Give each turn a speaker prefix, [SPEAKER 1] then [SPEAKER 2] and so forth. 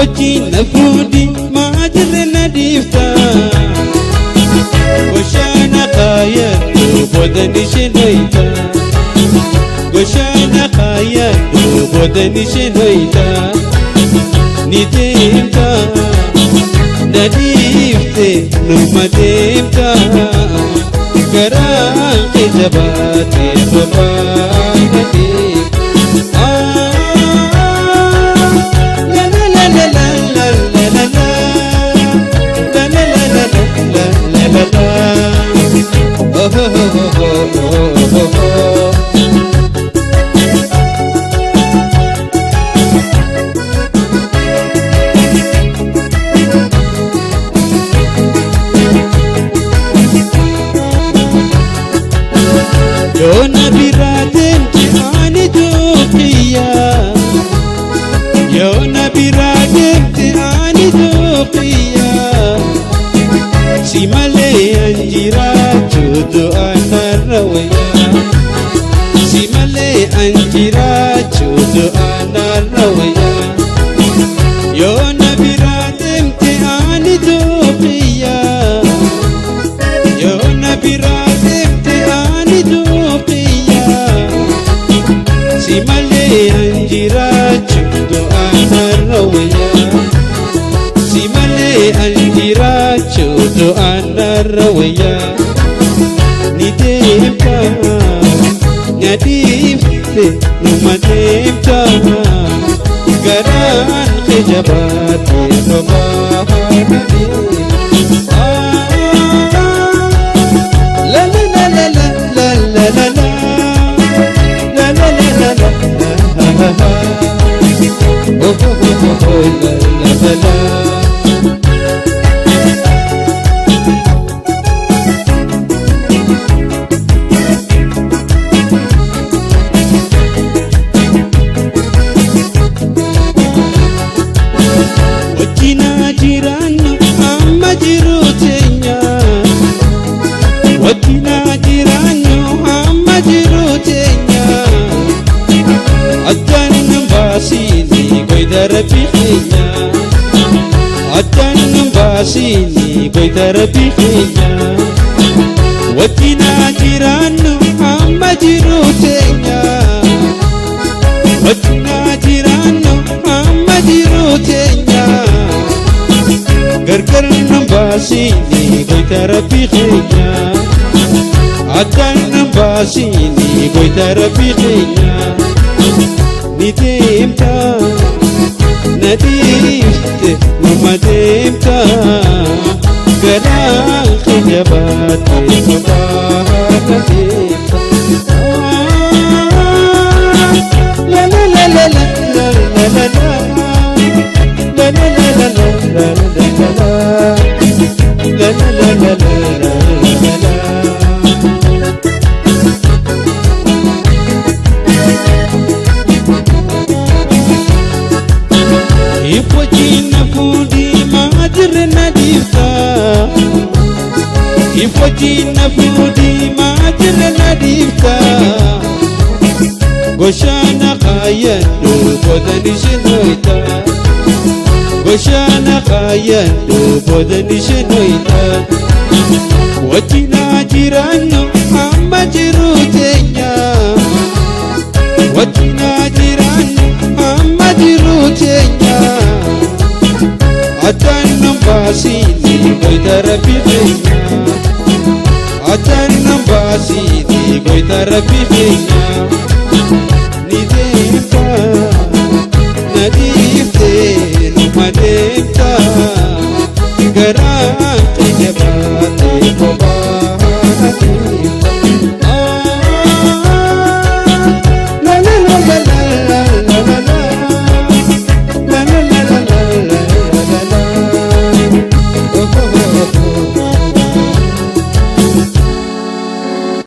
[SPEAKER 1] Ifojina fuudi maajirre na dhiifta Goshaana kaayadhu booda ni shenoyta Goshaana kaayadhu booda ni shenoyta Ni deemta na dhiifte numa deemta Garaan kee jabaatee kophaa na deemta La la la la la la la la la la la la la la la. Oh oh oh oh oh oh oh. Yoona biraa deemte ani duuqiyya. Yoona biraa deemte ani duuqiyya. Si malee an jiraachuu du'a narra wayya. Si malee an jiraachuu du'a narra wayya. Yoona biraa deemte ani duuqiyya. Yoona biraa deemte ani duuqiyya. Si malee an jiraachuu du'a narra wayya. Si malee an jiraachuu du'a narra wayya. Ni deemta na dhiifte numa deemta Garaan kee jabaatee kophaa na deemta. La la la la la la la la la. La la la la la la la. Oh oh oh oh la la la la. Wajjina jiraannu amma jiru teenya. Wajjina jiraannu amma jiru teenya. Addaan nun baasiini goyda rabbi keenya. Addaan nun baasiini goyda rabbi keenya. Wajjina jiraannu amma jiru teenya. Wajjina jiraannu amma jiru teenya. Gargar nun baasiini goyda rabbi keenya. Addaan nun baasiini goyda rabbi keenya. Ni deemta na dhiifte numa deemta Garaan kee jabaatee kophaa na deemta. La la la la la la la la la. La la la la la la la la la. La la la la la la la la. Ifojina fuudhi maajirre na dhiifta. Ifojina fuudhi maajirre na dhiifta. Goshaana kaayadhu booda ni shenoyta. Goshaana kaayadhu booda ni shenoyta. Wajjina jiraannu amma jiru teenya. Wajjina jiraannu amma jiru teenya. Addaan nun baasiini goyda rabbi keenya. Addaan nun baasiini goyda rabbi keenya.